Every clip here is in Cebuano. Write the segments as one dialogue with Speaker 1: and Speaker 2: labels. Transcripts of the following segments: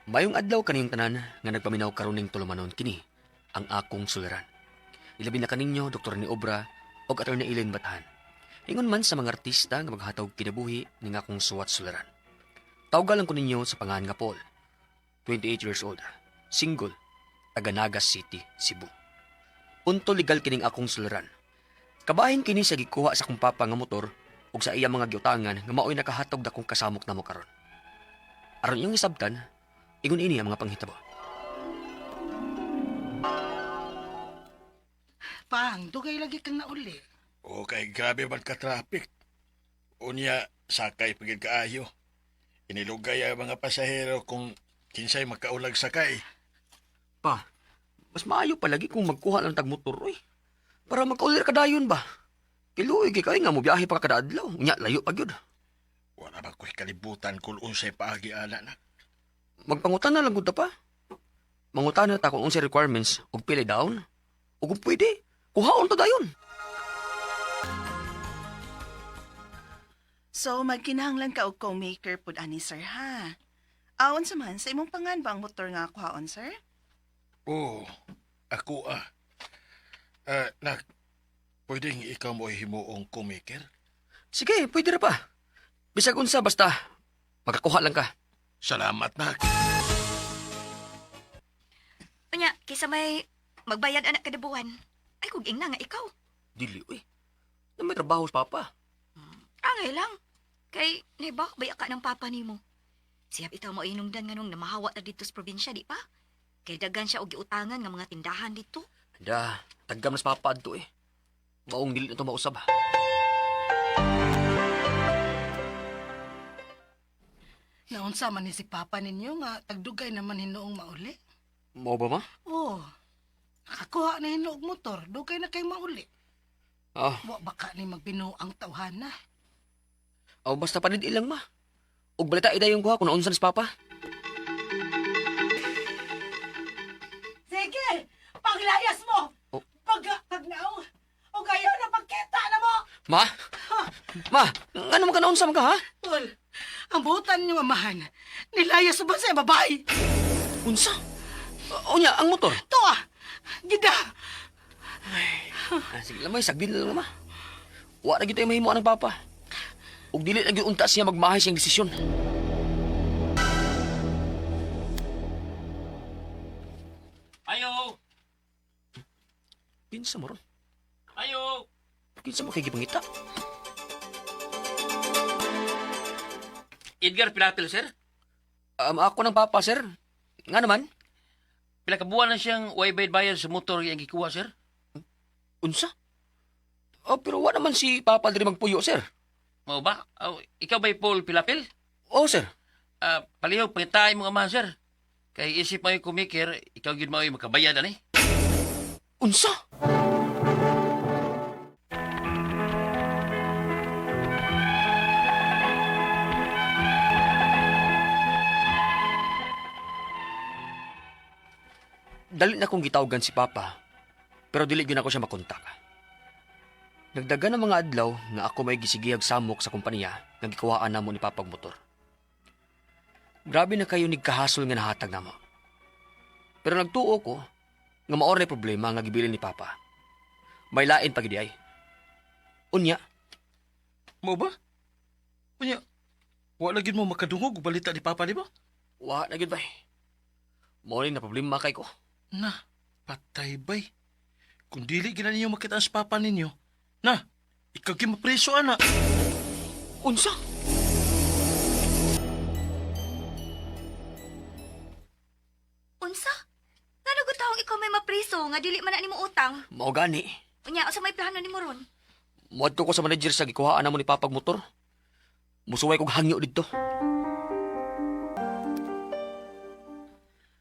Speaker 1: Mayong adlaw kaniyong tanan nga nagpaminaw karon ning tulumanon kini ang akong suliran. Ilabi na kaninyo Dr. ni Obra og Attorney Eileen Batahan. Ingon man sa mga artista nga maghatag kinabuhi ning akong suwat suliran. Tawgalan ko ninyo sa pangalan nga Paul. 28 years old, single, taga Naga City, Cebu. Punto legal kining akong suliran. Kabahin kini sa gikuha sa akong papa nga motor ug sa iya mga giutangan nga maoy nakahatog dakong kasamok namo karon. Aron iyong isabtan, ingon ini ang mga panghitabo.
Speaker 2: Pang, dugay lagi kang nauli.
Speaker 3: Okay, grabe man ka traffic. Unya, sakay pagid kaayo. Inilugay ang mga pasahero kung kinsay makaulag sakay.
Speaker 1: Pa, mas maayo palagi kung magkuha lang tag motor oy. Para makaulir ka dayon ba? Kiluoy kay kay nga mo biyahe pa ka kada adlaw. Unya layo pa gyud.
Speaker 3: Wala ba ko'y kalibutan kung unsay paagi ana na.
Speaker 1: Magpangutan na lang gud ta pa. Mangutan na ta kung unsay requirements ug pili down. Ug kung pwede, kuhaon ta dayon.
Speaker 4: So, magkinahanglan ka og co-maker pud ani sir ha. Aon sa man sa imong pangan ba ang motor nga kuhaon sir?
Speaker 3: Oh, ako ah. Nak, pwedeng ikaw mo himuong kumiker?
Speaker 1: Sige, pwede ra pa. Bisag unsa basta makakuha lang ka.
Speaker 3: Salamat, nak.
Speaker 5: Unya, kaysa may magbayad anak kada buwan. Ay, kung ingna nga ikaw.
Speaker 1: Dili oy. Na may trabaho sa papa.
Speaker 5: Angay lang. Kay, naiba, baya ka ng papa nimo. Siyap itaw mo inungdan nga nung namahawa ta dito sa probinsya, di pa? Kay dagan siya og giutangan nga mga tindahan dito.
Speaker 1: Da, tagam na sa papa adto eh. Maong dili na to mausab.
Speaker 2: Naunsa man ni si Papa ninyo nga tagdugay naman hinuong mauli.
Speaker 1: Mao ba ma?
Speaker 2: Oh, nakakuha na hinuog motor, dugay na kay mauli.
Speaker 1: Ah,
Speaker 2: Wa baka ni magbinuang tawhana.
Speaker 1: aw basta panid ilang ma. Ug balita idayon ko ha kung naunsa ni si papa.
Speaker 2: Sige, paglayas mo!
Speaker 1: Oh.
Speaker 2: Pag pagnaong, o kayo na pagkita na mo!
Speaker 1: Ma? Ma, ngano man ka naunsa man ka ha?
Speaker 2: Tol, ang buhutan ninyo amahan, nilayas ba sa babae?
Speaker 1: Unsa? Unya, ang motor.
Speaker 2: To ah, gida!
Speaker 1: Ah, sige lang may sagdin na lang ma. Wa ra gyud tayo mahimo ang papa. Ug dili na gyud unta siya magmahay siyang desisyon.
Speaker 6: Ayo!
Speaker 1: Kinsa mo ron?
Speaker 6: Ayo!
Speaker 1: Kinsa mo kay gipangita?
Speaker 6: Edgar Pilapil, sir.
Speaker 1: Ako ng papa, sir. Nga naman,
Speaker 6: Pila ka buwan na siyang way bayad sa motor yang gikuha, sir.
Speaker 1: unsa? Oh, pero wa naman si papa diri magpuyo, sir.
Speaker 6: Mao ba? Aw, ikaw ba'y Paul Pilapil?
Speaker 1: Oh, sir.
Speaker 6: Ah, palihog, pangitay mo amahan, sir. Kay isip mo yung kumikir, ikaw yun mo yung makabayad, ani?
Speaker 1: Unsa? Dali na kong gitawgan si Papa, pero dili gyud ako siya makontak. Nagdagan ang mga adlaw nga ako may gisigihag samok sa kompanya nga gikuhaan namo ni Papag motor. Grabe na kayo nigkahasol nga nahatag namo. Pero nagtuo ko nga maor na problema nga gibilin ni Papa. May lain pa gid ay. Unya,
Speaker 3: Mo ba? Unya, wala gid mo makadungog og balita ni Papa, di ba?
Speaker 1: wa na gyud bay. Mao ni na problema kay ko.
Speaker 3: Na, patay bay. Kung dili gina ninyo makita ang papa ninyo, na, ikaw gyud mapreso, ana.
Speaker 1: Unsa?
Speaker 5: Unsa? Ngano gud taong ikaw may mapriso nga dili man na nimo utang?
Speaker 1: Mao gani.
Speaker 5: Unya, unsa may plano nimo ron?
Speaker 1: Muadto ko sa manager sa gikuhaan namo ni Papag motor. Musuway kog hangyo didto.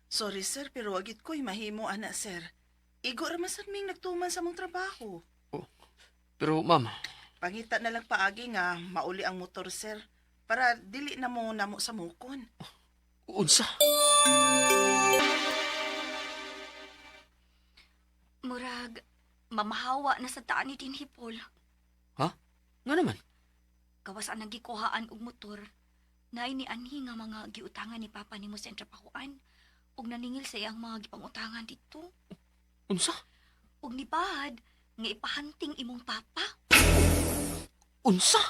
Speaker 4: Sorry sir, pero wagit ko'y mahimo ana sir. Igo ra man sad ming nagtuman sa mong trabaho.
Speaker 1: Pero ma'am,
Speaker 4: Pangita na lang paagi nga mauli ang motor sir para dili na mo namo sa mukon.
Speaker 1: unsa?
Speaker 5: Murag, mamahawa na sa taan ni Dinhi Paul.
Speaker 1: Ha? Nga naman.
Speaker 5: Gawas ang nagikuhaan og motor. Naay ni anhi nga mga giutangan ni Papa nimo sa intrapahuan ug naningil sa iyang mga gipangutangan didto.
Speaker 1: Unsa?
Speaker 5: Ug nibahad nga ipahunting imong papa.
Speaker 1: Unsa?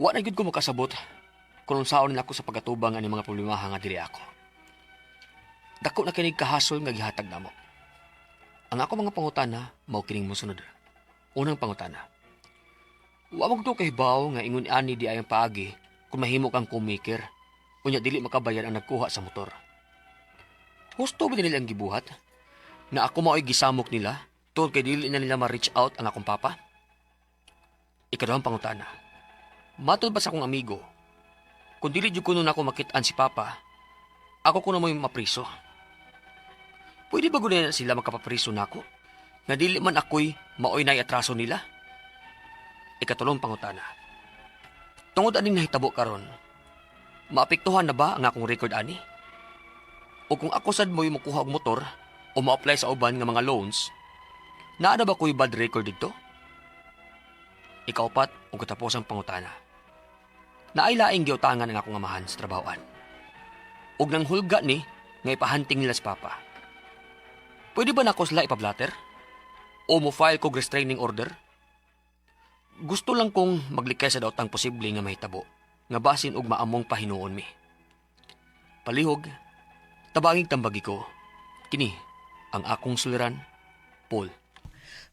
Speaker 1: Wa na gyud ko makasabot kung unsaon nila ako sa pagatubang ani mga problemaha nga diri ako. Dako na kinig kahasol nga gihatag namo. Ang ako mga pangutana mao kining mosunod. Unang pangutana. Wa mo to kahibaw nga ingon ani di ay ang paagi kung mahimo kang co-maker unya dili makabayad ang nagkuha sa motor. Husto ba nila ang gibuhat? Na ako mao'y gisamok nila tungod kay dili na nila ma-reach out ang akong papa? Ikaduhang pangutana. Matod ba sa akong amigo? Kung dili jud kuno nako makit-an si papa, ako kuno mo'y mapriso. Pwede ba gud na sila makapapriso nako? Nga dili man ako'y maoy na'y atraso nila? Ikatulong pangutana. Tungod aning nahitabo karon, maapektuhan na ba ang akong record ani? O kung ako sad mo'y mukuha og motor o ma-apply sa uban nga mga loans, naa na ba ko'y bad record didto? Ikaupat ug kataposang pangutana. Naay laing giutangan ang akong amahan sa trabahoan. Ug nang hulga ni nga ipahunting nila sa papa. Pwede ba nako sila ipablatter? O mo file kog restraining order? Gusto lang kong maglikay sa daotang posible nga mahitabo, nga basin og maamong pahinuon mi. Palihog, tabangig tambagi ko. Kini ang akong suliran, Paul.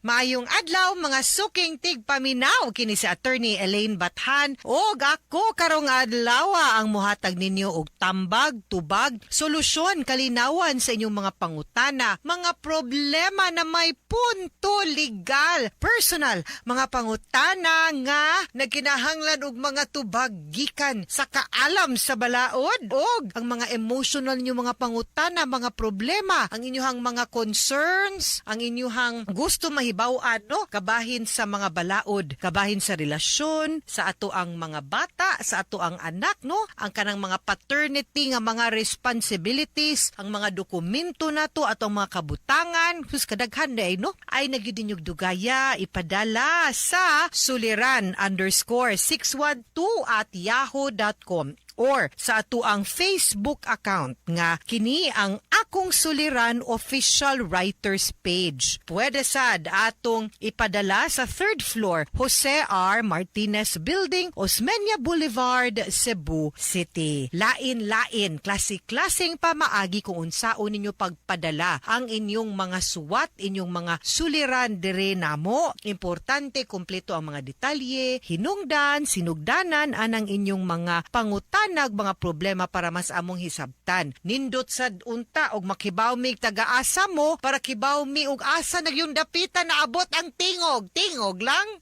Speaker 7: Maayong adlaw, mga suking tigpaminaw, kini si Attorney Elaine Bathan og ako karong adlaw ang muhatag ninyo og tambag, tubag, solusyon, kalinawan sa inyong mga pangutana, mga problema na may punto legal, personal, mga pangutana nga nagkinahanglan og mga tubag gikan sa kaalam sa balaod og ang mga emotional ninyo mga pangutana, mga problema, ang inyong mga concerns, ang inyong gusto mahibaw-an, no, kabahin sa mga balaod, kabahin sa relasyon, sa ato ang mga bata, sa ato ang anak, no, ang kanang mga paternity nga mga responsibilities, ang mga dokumento nato atong mga kabutangan, sus, kadaghan na no, ay nagyud ninyong dugaya ipadala sa suliran_612@yahoo.com or sa ato ang Facebook account nga kini ang Akong Suliran Official Writers Page. Pwede sad atong ipadala sa third floor, Jose R. Martinez Building, Osmeña Boulevard, Cebu City. Lain-lain, klase-klaseng pamaagi kung unsaon ninyo pagpadala ang inyong mga suwat, inyong mga suliran dire namo. Importante, kumpleto ang mga detalye, hinungdan, sinugdanan anang inyong mga pangutanag, mga problema para mas among hisabtan. Nindot sad unta og makibaw mig taga-asa mo para kibaw mi og asa nagyung dapitan na abot ang tingog. Tingog lang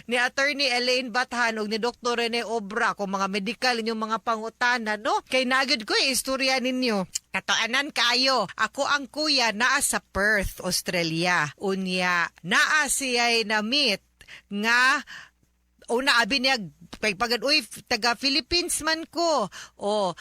Speaker 7: ni Attorney Elaine Bathan og ni Dr. Rene Obra kung mga medical inyong mga pangutana, no? Kay nagyud ko istorya ninyo. Katoanan kayo. Ako ang kuya naa sa Perth, Australia. Unya, naa siya'y na-meet nga una abi niya kay pagad, "Uy, taga Philippines man ko." Oh,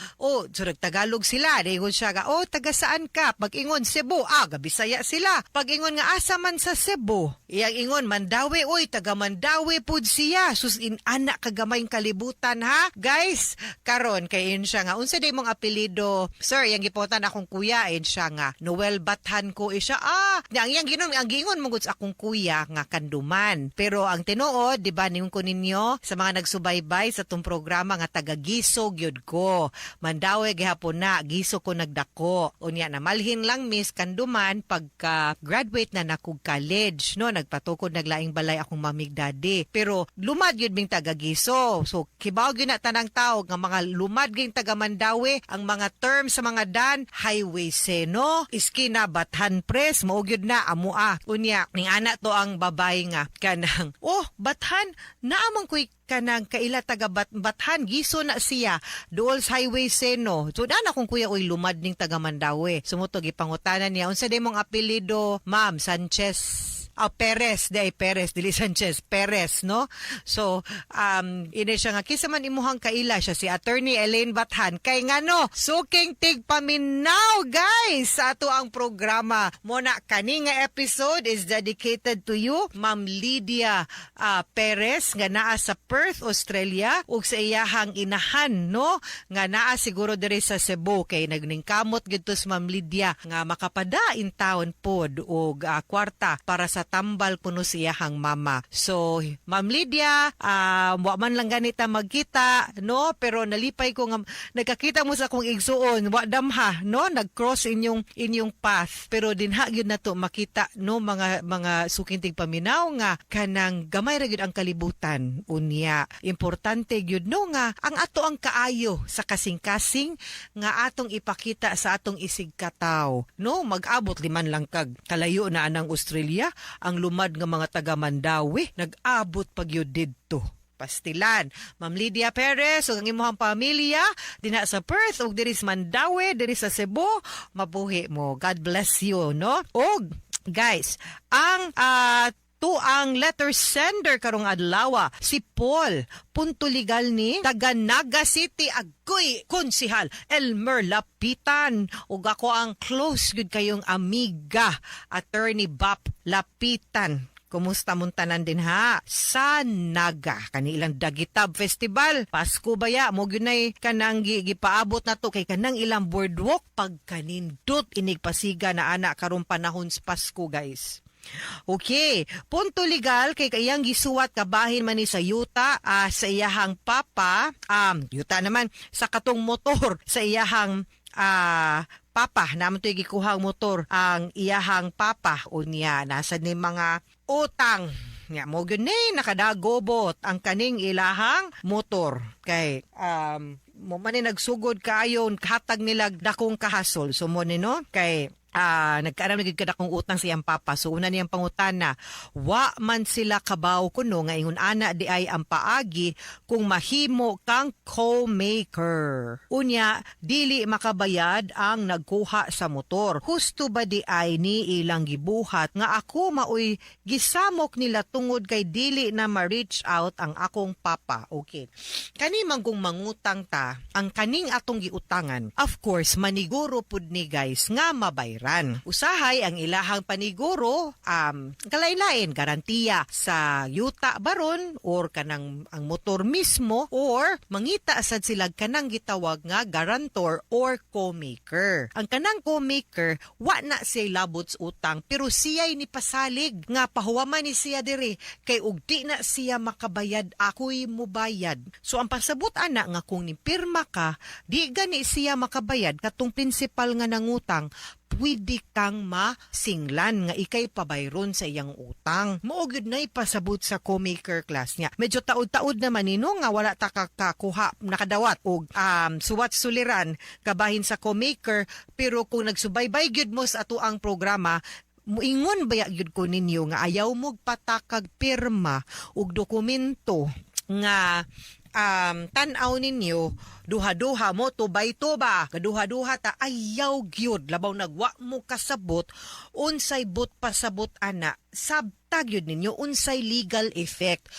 Speaker 7: so nagtagalog sila. Ingon siya ga, "Oh, taga saan ka?" Pag ingon Cebu, ah, gabisaya sila. Pag ingon nga asa man sa Cebu, iyang ingon Mandaue. Uy, taga Mandaue pud siya. Sus, in ana kagamayng kalibutan ha. Guys, karon kay ingon siya nga, "Unsa day mong apelyido, sir?" Iyang gipotan akong kuya, in siya nga, "Noel Bathan ko." Eh, siya, ah, ang iyang ginon, ang giingon mo sa akong kuya nga Kanduman. Pero ang tinuod, di ba, ningon ko ninyo sa mga nagsubaybay sa tong programa nga taga Giso gyud ko. Mandaue gihapon na, Giso ko nagdako. Unya na malhin lang miss Kanduman pagka graduate na nakog college, no, nagpatukod naglaing balay akong mamig daddy. Pero lumad gyud ming taga Giso. So kibaw gyud na tanang tao nga mga lumad gyud taga Mandaue, ang mga terms sa mga dan Highway Seno, iskina Bathan Press, mao gyud na amua. Unya ning ana to ang babay nga kanang, "Oh, Bathan, naamang ko'y kanang kaila taga Bathan, Giso na siya, duol sa Highway Seno." So dana akong kuya, "Oy, lumad ning taga Mandaue." Sumuto gipangutanan niya, "Unsa day mong apelyido, ma'am?" "Sanchez." Ah, Perez, di ay Perez, dili Sanchez, Perez, no? So, ina siya nga, kinsa man imuhang kaila siya, si Attorney Elaine Bathan. Kay ngano, suking tigpaminaw, guys, sa ato ang programa. Muna, kani nga episode is dedicated to you, Ma'am Lydia Perez, nga naa sa Perth, Australia, ug sa iyahang inahan, no? Nga naa siguro diri sa Cebu, kay nagningkamot gid to si Ma'am Lydia nga makapada in town pod og kwarta para sa tambal kuno sa iyahang mama. So, Ma'am Lydia, wa man lang ganita magkita, no? Pero nalipay ko nga nagkakita mo sa akong igsuon, wa damha, no? Nag-cross inyong inyong path. Pero dinha gyud nato makita, no, mga suking tigpaminaw nga kanang gamay ra gyud ang kalibutan. Unya, importante gyud, no, nga ang ato ang kaayo sa kasing-kasing nga atong ipakita sa atong isig kataw, no? Mag-abot liman lang kag kalayo na anang Australia, ang lumad nga mga taga Mandaue nag-abot pag yun didto. Pastilan. Ma'am Lydia Perez ug ang imong pamilya dinha sa Perth ug diri sa Mandaue, diri sa Cebu, mabuhi mo. God bless you, no? Og guys, ang tuang letter sender karong adlaw, si Paul Punto Legal ni taga Naga City, agoy, Konsihal Elmer Lapitan, ug ako ang close gud kayong amiga, Attorney Bap Lapitan. Kumusta mong tanan din ha? Sa Naga, kani ilang Dagitab Festival. Pasko baya, mo gyud kanang gipaabot na to kay kanang ilang boardwalk pagkanindot inig pasiga na ana karong panahon sa Pasko, guys. Okay, Punto Legal kay kayang gisuwat kabahin man ni sa yuta sa iyahang papa, yuta naman sa katong motor sa iyahang papa, naman to'y gikuha ang motor ang iyahang papa. Unya nasa ni mga utang nya mo gyud ni nakadagobot ang kaning ilahang motor kay mo man ni nagsugod kaayon hatag nila dakong kahasol. So mo ni, no, kay nagkaanam na gyud kadakong utang sa iyang papa. So una niyang pangutana, wa man sila kabaw kuno nga ingon ana di ay ang paagi kung mahimo kang co-maker. Unya, dili makabayad ang nagkuha sa motor. Husto ba di ay ni ilang gibuhat nga ako maoy gisamok nila tungod kay dili na ma-reach out ang akong papa? Okay. Kani man kung mangutang ta, ang kaning atong giutangan, of course, maniguro pud ni, guys, nga mabayran. Usahay ang ilahang paniguro, kalain-lain, garantiya sa yuta baron or kanang ang motor mismo or mangita sad sila kanang gitawag nga guarantor or co-maker. Ang kanang co-maker, wa na siya labot sa utang pero siya'y ni pasalig nga pahuwaman ni siya diri kay og di na siya makabayad, ako'y mubayad. So ang pasabot ana nga kung nipirma ka, di gani siya makabayad katong principal nga nangutang, pwede kang masinglan nga ikay pabayron sa iyang utang. Mao gyud nay pasabot sa co-maker class niya. Medyo taod-taod naman nino nga wala ta kakakuha nakadawat og suwat suliran kabahin sa co-maker, pero kung nagsubaybay gyud mo sa ato ang programa, muingon baya gyud ko ninyo nga ayaw mo patakag pirma og dokumento nga tan-aw ninyo duha-duha mo tubay tuba kaduha-duha ta. Ayaw gyud, labaw nagwa mo kasabot unsay but pasabot ana. Sabta gyud ninyo unsay legal effect,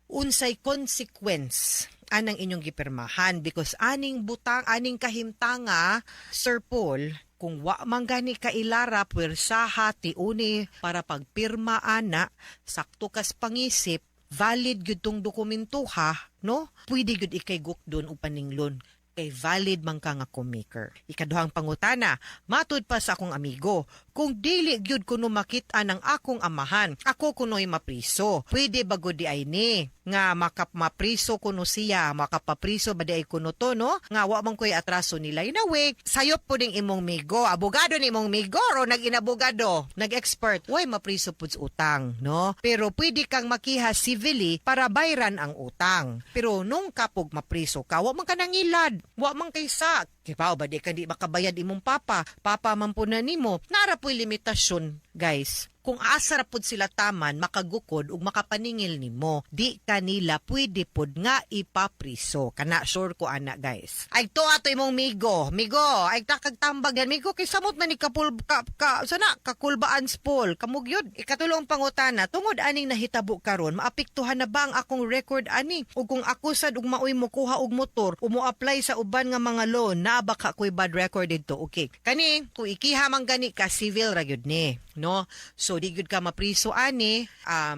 Speaker 7: unsay consequence anang inyong gipirmahan, because aning butang, aning kahimtanga, Sir Paul, kung wa man gani kailara puwersaha tiuni para pagpirma ana, sakto kas pangisip, valid gyud tong dokumento ha, no? Pwede gyud ikay gukdon o paninglon kay valid man ka nga co-maker. Ikaduhang pangutana, matud pa sa akong amigo, kung dili gyud kuno makit-an ang akong amahan, ako kuno'y mapriso. Pwede ba gud di ay ni nga makap mapriso kuno siya, makapapriso ba di ay kuno to, no? Nga wa man ko'y atraso nila. Inawe, sayop po ning imong migo, abogado ni imong migo ro nag-inabogado, nag-expert, way mapriso pud sa utang, no? Pero pwede kang makiha civilly para bayran ang utang. Pero nung kapog mapriso ka, wa man ka nangilad, wa man kay sa Kibaw ba di ka di makabayad imong papa, papa man po na nimo. Nara po'y limitasyon, guys. Kung asa ra pud sila taman makagukod ug makapaningil nimo, di kanila pwede pud nga ipapriso. Kana sure ko ana, guys. Ay to ato imong migo. Migo, ay takagtambag yan migo kay samot man ni kapul ka, ka sana kakulbaan spol. Kamugyod. Ikatulong pangutana, tungod aning nahitabo karon, maapektuhan na ba ang akong record ani? Ug kung ako sad ug maoy mokuha og motor o mo-apply sa uban nga mga loan, naa ba ka ko'y bad record didto? Okay. Kani, kung ikiha man gani ka, civil ra gyud ni, no? So di gyud ka mapriso ani,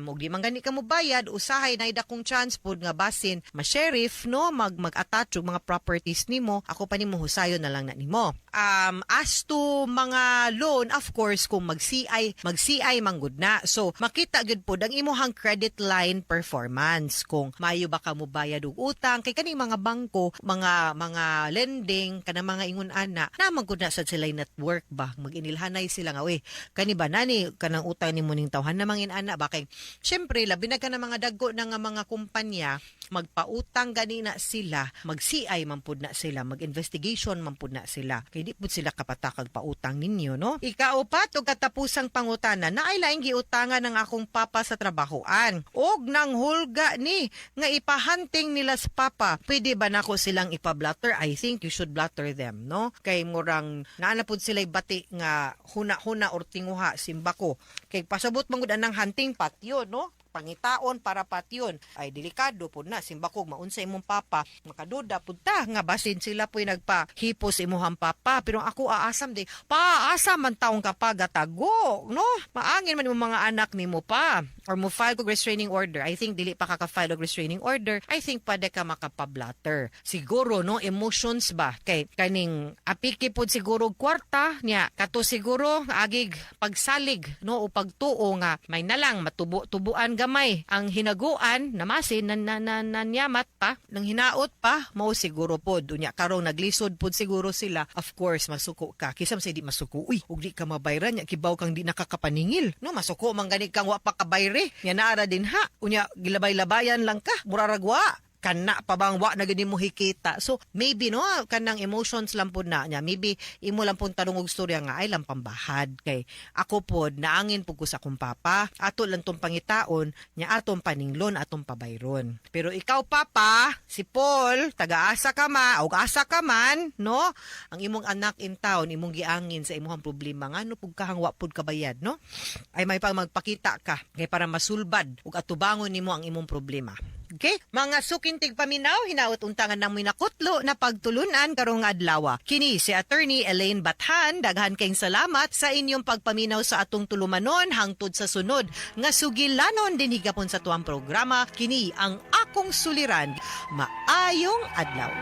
Speaker 7: ug di man gani ka mobayad, usahay na dakong chance pod nga basin ma-sheriff, no, mag-attach og mga properties nimo. Ako pa nimo husayon na lang na nimo. As to mga loan, of course, kung mag-CI, mag-CI man gud na. So makita gyud pod ang imuhang credit line performance kung maayo ba ka mobayad og utang kay kaning mga bangko, mga lending kanang mga ingon ana, naman gud na sad sila network ba, mag-inilhanay sila nga, uy, kani ba nani kanang utang nimo ning tawhan namang inana ba, kay syempre labi na ka ng mga dagko na nga mga kumpanya, magpautang gani na sila, mag-CI man pud na sila, mag-investigation man pud na sila, kay di pud sila kapatakag pautang ninyo, no? Ikaupat og katapusang pangutana, naay laing giutangan ng akong papa sa trabahoan og nang hulga ni nga ipahunting nila sa papa, pwede ba nako silang ipa-blotter? I think you should blotter them, no, kay murang naa na pud sila bati nga huna-huna or tinguha simbako, kay pasabot man gud anang hunting patyo, no, pangitaon para patyon ay delikado pud na simbako maunsa imong papa, makaduda pud ta nga basin sila po'y nagpahipos imuhang papa. Pero ako aasam di pa, asa man taong ka pa gatago, no, maangin man imong mga anak nimo pa or mo file og restraining order. I think dili pa ka ka-file og restraining order. I think pwede ka makapablatter siguro, no, emotions ba, kay kaning apiki pod siguro og kwarta niya kato, siguro agig pagsalig, no, o pagtuo nga may nalang matubo-tubuan gamay ang hinaguan namasin na, na, na, nanyamat pa nang hinaot pa mao siguro pod. Unya karong naglisod pod siguro sila. Of course masuko ka, kisa man say di masuko, uy, ug di ka mabayran nya kibaw kang di nakakapaningil, no, masuko man gani kang wa pa kabayre nya naara din ha, unya gilabay-labayan lang ka, muraragwa kana pa bang wa na gid mo hikita. So maybe, no, kanang emotions lang pud na niya. Maybe imo lang pud tanong og storya nga ay lang pambahad kay ako pod naangin pud ko sa akong papa, ato lang tong pangitaon nya, atong paninglon, atong pabayron. Pero ikaw, papa, si Paul, taga-asa ka ma og asa ka man, no, ang imong anak in town imong giangin sa imong problema, ngano pud kahang wa pud kabayad, no, ay may pag magpakita ka kay para masulbad ug atubangon nimo ang imong problema. Okay? Mga suking tigpaminaw, hinaot untangan ng minakutlo na pagtulunan karong adlaw. Kini si Attorney Elaine Bathan, daghan kayong salamat sa inyong pagpaminaw sa atong tulumanon hangtod sa sunod nga sugilanon dinhi gapon sa tuang programa. Kini ang Akong Suliran. Maayong adlaw.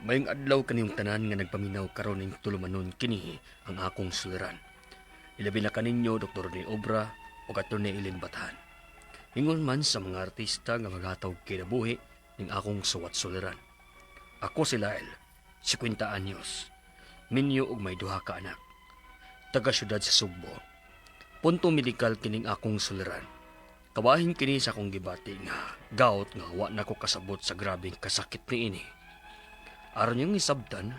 Speaker 1: Mayong adlaw kaniyong tanan nga nagpaminaw karon ning tulumanon, kini ang Akong Suliran. Ilabi na kaninyo Dr. ni Obra o Atty. Eileen Bathan. Ingon man sa mga artista nga maghatag kinabuhi ning akong suwat suliran. Ako si Lael, 50 anyos. Minyo og may duha ka anak. Taga syudad sa Sugbo. Punto medikal kining akong suliran. Kabahin kini sa akong gibati nga gout nga wa na ko kasabot sa grabeng kasakit niini. Aron yung isabtan,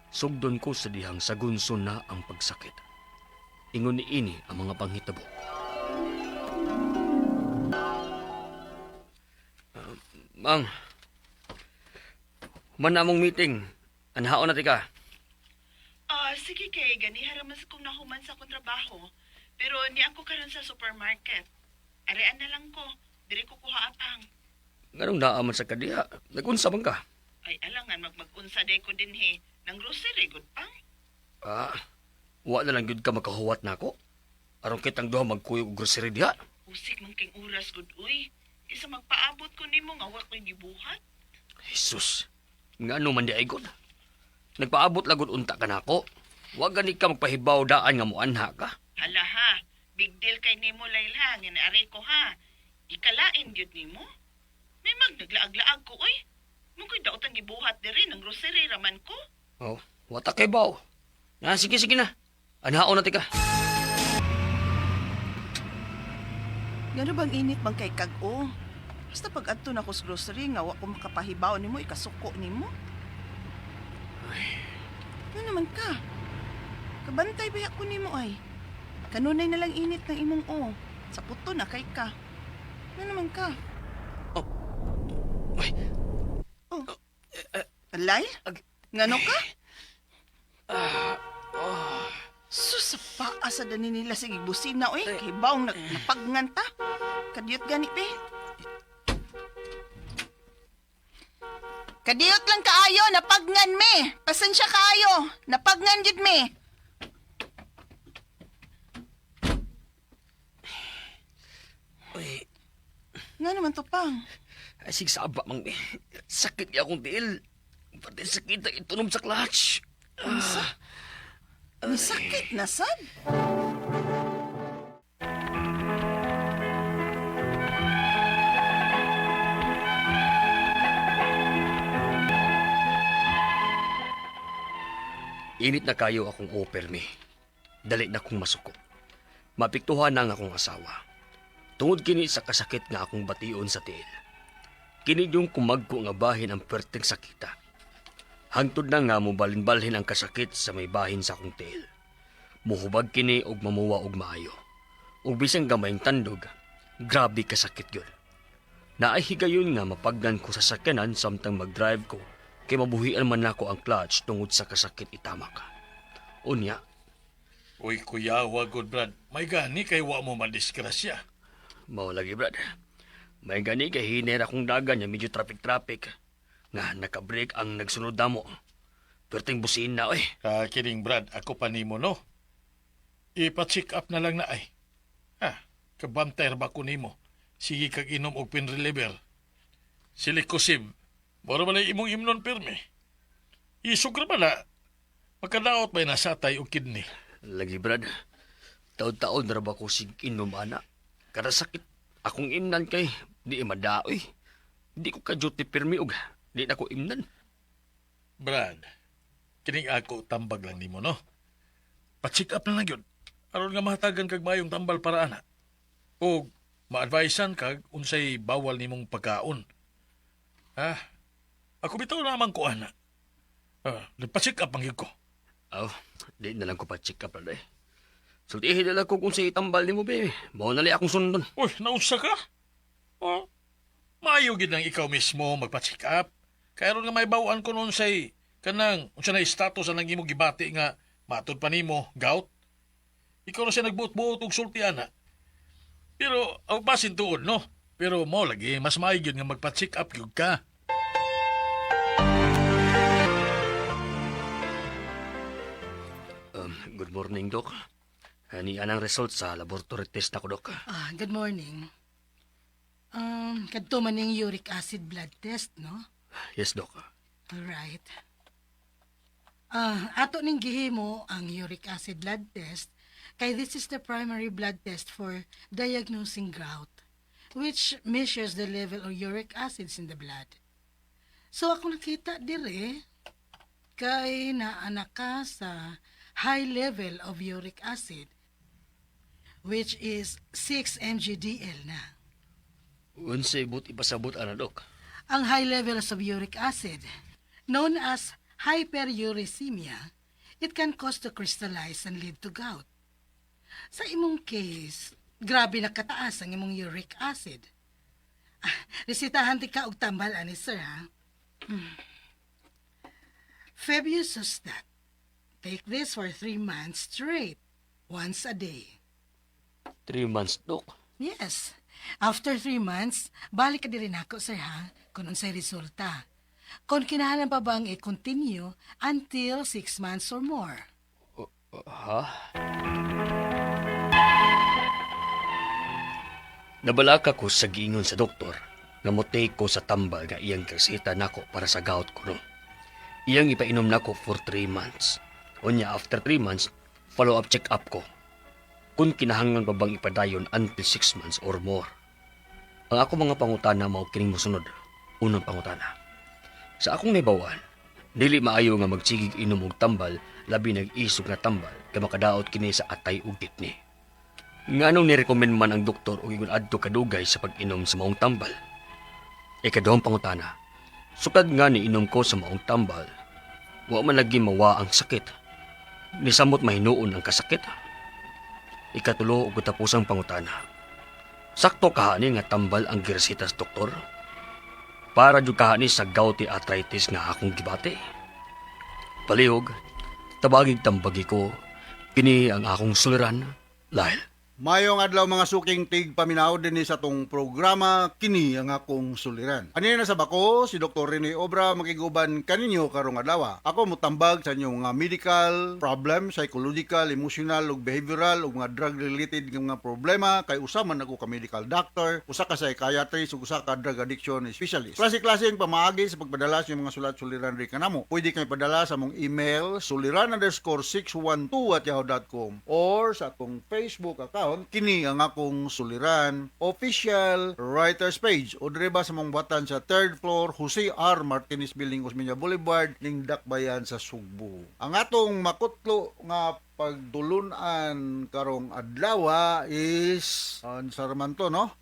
Speaker 1: sugdon ko sa dihang sagunso na ang pagsakit. Ingon ni ini ang mga panghitabo. Mang, man among meeting. Anhaon na tika.
Speaker 4: Ah, sige kay ganiha ra man sa kong nahuman sa akong trabaho. Pero ni ako karon sa supermarket. Arean na lang ko. Diri ko kuha apang.
Speaker 1: Nganong naa man sa kadiha? Nagunsa man ka?
Speaker 4: Ay alangan magmagunsa day ko dinhi. Nang grocery gud pang.
Speaker 1: Ah, wa na lang gyud ka makahuwat nako. Aron kitang duha magkuyog og grocery diha.
Speaker 4: Usik man king oras gud uy. Isa magpaabot ko nimo nga wa ko'y gibuhat.
Speaker 1: Jesus, ngano man di ay god? Nagpaabot lagod unta ka nako. Wa gani ka magpahibaw daan nga muanha ka.
Speaker 4: Hala ha, big deal kay nimo Layla nga naari ko ha. Ikalain gyud nimo. May magnaglaag-laag ko uy. Mo ko'y daot ang gibuhat diri ng grocery raman ko.
Speaker 1: Oh, wata kay baw. Na, sige, sige na. Anhaon na tika.
Speaker 4: Ngano bang init man kay kag-o? Basta pag adto na ko sa grocery nga wa ko makapahibaw nimo ikasuko nimo. Ano naman ka? Kabantay ba ko nimo ay? Kanunay na lang init ng imong o. Sa puto na kay ka. Ano naman ka?
Speaker 1: Oh. Ay.
Speaker 4: Oh. Alay? Ngano ka? Sus, sa paa sa dani nila sige busina oy. Kay bawng napagngan ta. Kadiyot gani be. Kadiyot lang kaayo, napagngan me. Pasensya kaayo, napagngan gid me.
Speaker 1: Uy,
Speaker 4: Nga naman to pang.
Speaker 1: ay sig saba mang eh. Sakit niya akong tiil. Pati sakit ang itunom sa clutch.
Speaker 4: Unsa? May sakit na sad.
Speaker 1: Init na kayo akong offer me. Dali na kong masuko. Mapiktuhan na ang akong asawa. Tungod kini sa kasakit nga akong bation sa tiil. Kini yung kumagko nga bahin ang perteng sakita. Hangtod na nga mobalin-balhin ang kasakit sa may bahin sa akong tiil. Muhubag kini og mamuwa og maayo. Ug bisan gamayng tandog, grabe kasakit yun. Naay higayon nga mapagdan ko sa sakyanan samtang mag-drive ko kay mabuhian man nako ang clutch tungod sa kasakit itama ka. Unya,
Speaker 3: Uy, kuyawa, good Brad. May gani kay wa mo madisgrasya.
Speaker 1: mao lagi brad. May gani kay hinera kong dagan niya medyo traffic-traffic. Nga nakabreak ang nagsunod namo. Perting busina oy.
Speaker 3: Kining Brad, ako pa nimo no. Ipa-check up na lang na ay. Ha, kabantay ra ba ko nimo? Sige kag inom og pain reliever. Silikosib. Mura ba na imong imnon pirmi? Isog ra ba na? Makadaot ba nasatay og kidney?
Speaker 1: Lagi brad. Taod-taod na ra ba ko sig inom ana. Kada sakit akong imnan kay di madaoy. Di ko ka duty pirmi og di na ko imnan.
Speaker 3: Brad, kining ako tambag lang nimo no. Pa-check up na lang yun. Aron nga mahatagan kag maayong tambal para ana. O ma-advisean kag unsay bawal nimong pagkaon. Ah, ako bitaw naman ko ana. Ah, nagpa-check up ang gyud ko.
Speaker 1: Aw, di na lang ko pa check up brad eh. Sultihin na lang ko kung sa itambal nimo be. Mao na akong sundon.
Speaker 3: Uy, nausa ka? Oh, maayo gid lang ikaw mismo magpa-check up. Kay aron nga may bawaan ko noon say kanang unsa na status anang imong gibati nga matud pa nimo gout. Ikaw na siya nagbuot-buot og sulti ana. Pero aw basin tuod no. Pero mo lagi mas maayo gyud nga magpa-check up gyud ka.
Speaker 1: Good morning, Doc. Ani anang result sa laboratory test nako, Doc.
Speaker 2: Ah, good morning. Kadto man ning uric acid blood test, no?
Speaker 1: Yes, Doc.
Speaker 2: Alright. Ah, ato ning gihimo ang uric acid blood test kay this is the primary blood test for diagnosing gout, which measures the level of uric acids in the blood. So ako nakita dire kay naana ka sa high level of uric acid, which is 6 mgdl na.
Speaker 1: Unsay but ipasabot ana, Doc?
Speaker 2: Ang high levels of uric acid, known as hyperuricemia, it can cause to crystallize and lead to gout. Sa imong case, grabe na kataas ang imong uric acid. Ah, resitahan ti ka og tambal ani sir ha. Febuxostat. Take this for 3 months straight, once a day.
Speaker 1: 3 months, Doc.
Speaker 2: Yes. After 3 months, balik ka diri nako, sir, ha? Kung unsay resulta. Kung kinahanglan pa bang i-continue until 6 months or more.
Speaker 1: Ha? Nabalaka ko sa giingon sa doktor nga motake ko sa tambal nga iyang reseta nako para sa gout ko no. Iyang ipainom nako for 3 months. Unya after 3 months, follow-up check-up ko. Kung kinahanglan pa bang ipadayon until 6 months or more. Ang ako mga pangutana mao kining mosunod. Unang pangutana. Sa akong nahibawan, dili maayo nga magsigig inom og tambal labi nag-isog nga tambal kay makadaot kini sa atay ug kidney. Nganong nirekomend man ang doktor og ingon adto kadugay sa pag-inom sa maong tambal? Ikaduhang pangutana. Sukad nga niinom ko sa maong tambal, wa man lagi mawa ang sakit. Nisamot mahinuon ang kasakit. Ikatulo ug katapusang pangutana. Sakto kahani nga tambal ang giresitas doktor? Para jud kahani sa gouty arthritis nga akong gibati. Palihog, tabagig tambagi ko, kini ang akong suliran, Lyle.
Speaker 8: Mayong adlaw mga suking tig paminaw dinhi sa tong programa kini ang akong suliran. Anina sa bako si Dr. Rene Obra makiguban kaninyo karong adlaw. Ako motambag sa inyong mga medical problem, psychological, emotional ug behavioral ug mga drug related nga mga problema kay usa man ako ka medical doctor, usa ka psychiatrist ug usa ka drug addiction specialist. Klase-klase ang pamaagi sa pagpadala sa inyong mga sulat suliran ri kanamo. Pwede kay padala sa among email suliran_612@yahoo.com or sa atong Facebook account kini ang akong suliran official writers page o dire ba sa mong buhatan sa third floor, Jose R. Martinez Building, Osmeña Boulevard, ning Dakbayan sa Sugbo. Ang atong makutlo nga pagtulunan karong adlaw is unsa man to, no?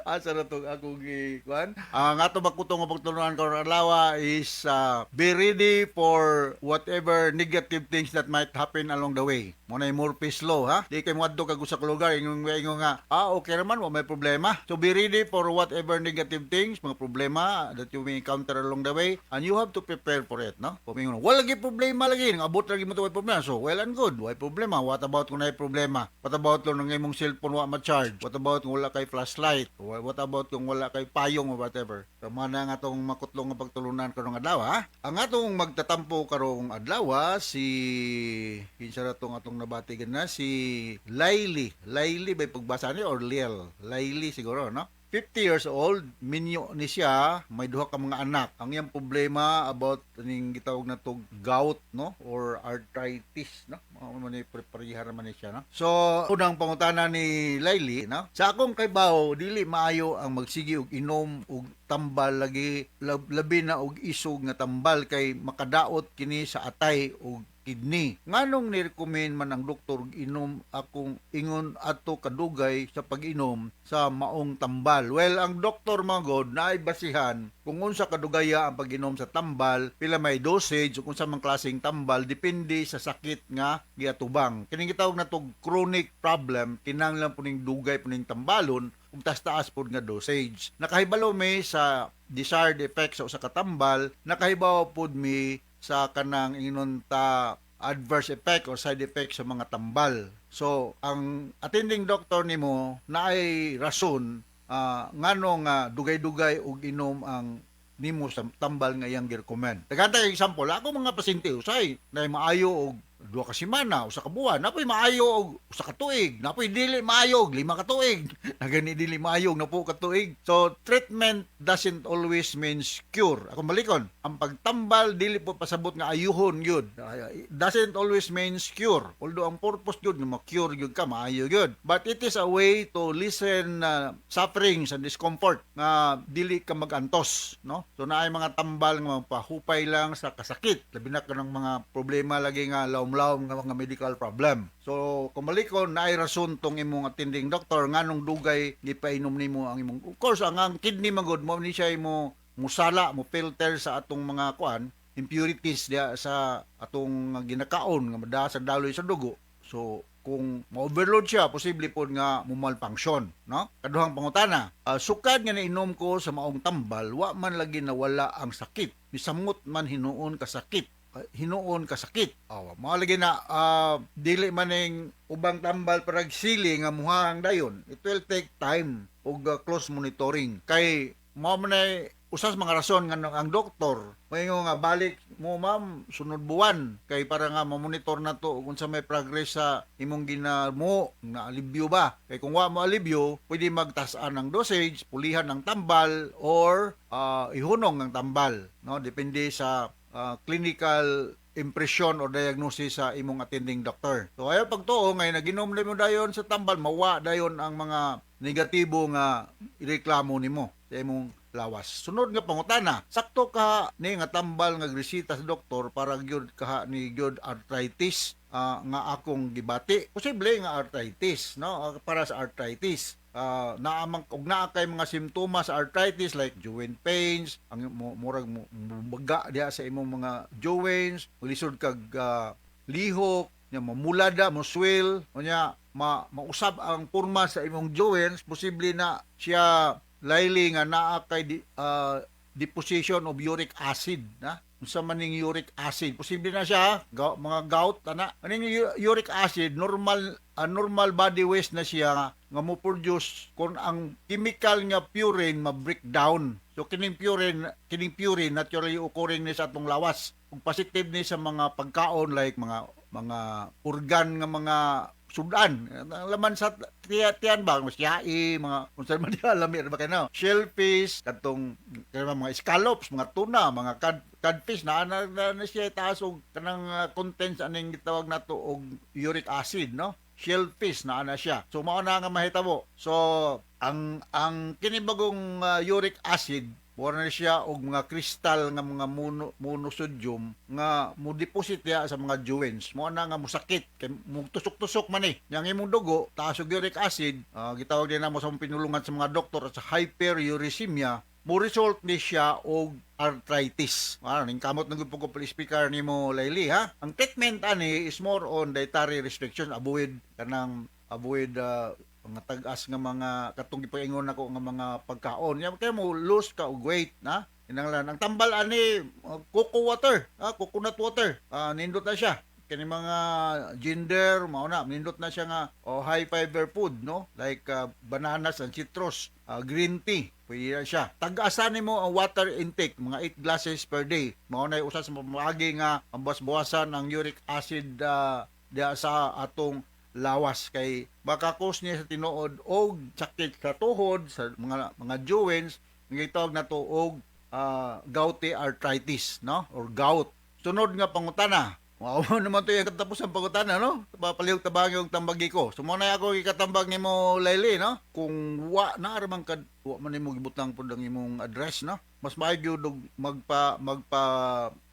Speaker 8: Asa na tong akong gikuan? Ang atong makutlo nga pagtulunan karong adlaw is be ready for whatever negative things that might happen along the way. Mo na Murphy's Law, ha. Di kay moadto kag usa ka lugar ingon ingon nga, ah, okay raman, wa may problema. So be ready for whatever negative things, mga problema that you may encounter along the way, and you have to prepare for it, no? Kung ingon, wala lagi problema lagi, abot lagi mo to, way problema. So well and good, way problema. What about kung naay problema? What about kung ang imong cellphone wa ma-charge? What about kung wala kay flashlight? What about kung wala kay payong or whatever? So mao na nga atong makutlo nga pagtulunan karong adlaw, ha? Ang atong magtatampo karong adlaw si kinsa ra tong atong nabati na si Laili. Laili ba pagbasa ni or Liel? Laili siguro, no? 50 years old, minyo ni siya, may duha ka mga anak. Ang iyang problema about ning gitawag na to gout, no? Or arthritis, no? Mao man ni prepareha man ni siya, no? So, unang pangutana ni Laili, no? Sa akong kaybaw, dili maayo ang magsigi og inom og tambal lagi, labi na og isog nga tambal kay makadaot kini sa atay og kidney. Nganong ni-recommend man ang doktor og inom akong ingon ato kadugay sa pag-inom sa maong tambal? Well, ang doktor magod naay basihan kung unsa kadugaya ang pag-inom sa tambal, pila may dosage ug unsa man klaseng tambal, depende sa sakit nga giatubang. Kining gitawag na tog chronic problem, kinahanglan po ning dugay po ning tambalon ug taas-taas pod nga dosage. Nakahibalo mi sa desired effect sa usa ka tambal, nakahibaw pod mi sa kanang ingon ta adverse effect or side effect sa mga tambal. So, ang attending doctor nimo naay rason ngano nga dugay-dugay og inom ang nimo sa tambal nga iyang gi-recommend. Daghan kay example, ako mga pasyente usay na maayo og 2 ka semana, 1 ka buwan, napoy maayo og 1 ka tuig, napoy dili maayo og 5 ka tuig, nagani dili maayo og 10 ka tuig. So treatment doesn't always means cure. Ako balikon, ang pagtambal dili po pasabot nga ayuhon gyud. Doesn't always means cure. Although ang purpose gyud nga ma-cure gyud ka, maayo gyud. But it is a way to lessen sufferings and discomfort nga dili ka magantos, no? So naay mga tambal nga mapahupay lang sa kasakit, labi na kanang mga problema lagi nga lawom-lawom nga mga medical problem. So kung balikon, naay rason tong imong attending doctor nganong dugay gipainom nimo ang imong. Of course, ang kidney magod mo ni siya mo musala, mo filter sa atong mga kuan impurities diya sa atong ginakaon nga madaa sa daloy sa dugo. So kung ma-overload siya, posible pod nga mo-malfunction, no? Kaduhang pangutana, sukad nga nainom ko sa maong tambal, wa man lagi nawala ang sakit. Misamot man hinuon kasakit. Hinuon kasakit. Oh, mao lagi na dili man ning ubang tambal parag sili nga muhang dayon. It will take time ug close monitoring. Kay mao man ay usa sa mga rason nga ang doktor moingon nga balik mo, ma'am, sunod buwan kay para nga mamonitor na to kung sa may progress sa imong ginamo, na alibyo ba. Kay kung wa mo alibyo, pwede magtas-an ang dosage, pulihan ang tambal or ihunong ang tambal, no? Depende sa clinical impression or diagnosis sa imong attending doctor. So ayaw pagtuo ngay naginom na mo dayon sa tambal, mawa dayon ang mga negatibo nga ireklamo nimo sa imong lawas. Sunod nga pangutana, sakto ka ni nga tambal nga gresita sa doktor para gyud kaha ni gyud arthritis? nga akong gibati. Posible nga arthritis, no? Para sa arthritis. Naamang og naa kay mga simptomas sa arthritis like joint pains, ang murag mo maga diha sa imong mga joints, lisod kag lihok, nya mamulada, mo swell, unya mausab ang porma sa imong joints, posible na siya, Laili, nga naa kay deposition of uric acid na. Unsa man ning uric acid? Posible na siya mga gout ana. Aning uric acid, normal normal body waste na siya nga mo produce kung ang chemical nga purine ma-breakdown. So kining purine naturally occurring ni sa atong lawas ug positive ni sa mga pagkaon like mga organ nga mga sudan. Ang laman sa tiyan ba, mas yai, mga unsa man diha, lami ba kay no? Shellfish, katong kanang mga scallops, mga tuna, mga codfish na siya taas og kanang contents aning gitawag nato og uric acid, no? Shellfish na siya. So mao na nga mahitabo. So ang kini bagong uric acid, mura na siya og mga kristal nga mga monosodium nga mo deposit diha sa mga joints. Mo na nga musakit kay mo tusok-tusok man eh. Yang imong dugo taas og uric acid, gitawag din namo sa pinulungan sa mga doktor sa hyperuricemia, mo result ni siya og arthritis. Ah, ning kamot na gyud po ko speaker nimo, Layli, ha. Ang treatment ani is more on dietary restrictions, avoid kanang avoid mga tag-as nga mga katong gipaingon nako nga mga pagkaon. Ya kay mo lose ka og weight na. Kinahanglan ang tambal ani coco water, coconut water. Nindot na siya kini mga ginger, mao na nindot na siya nga oh, high fiber food, no, like bananas and citrus, green tea, pwede na siya. Tag-asan nimo ang water intake, mga 8 glasses per day. Mao na usa sa pamaagi nga ambas-buwasan ang uric acid diha sa atong lawas kay baka cause niya sa tinuod og sakit sa tuhod, sa mga joints nga gitawag nato og gouty arthritis, no, or gout. Sunod nga pangutana. Wow naman to yung katapos ang pangutana, no? Papalihog tabang yung tambagi ko. So mo na ako ikatambag nimo, Laili, no? Kung wa na man ka, wa man nimo gibutang pud ang imong address, no? Mas maayo gyud og magpa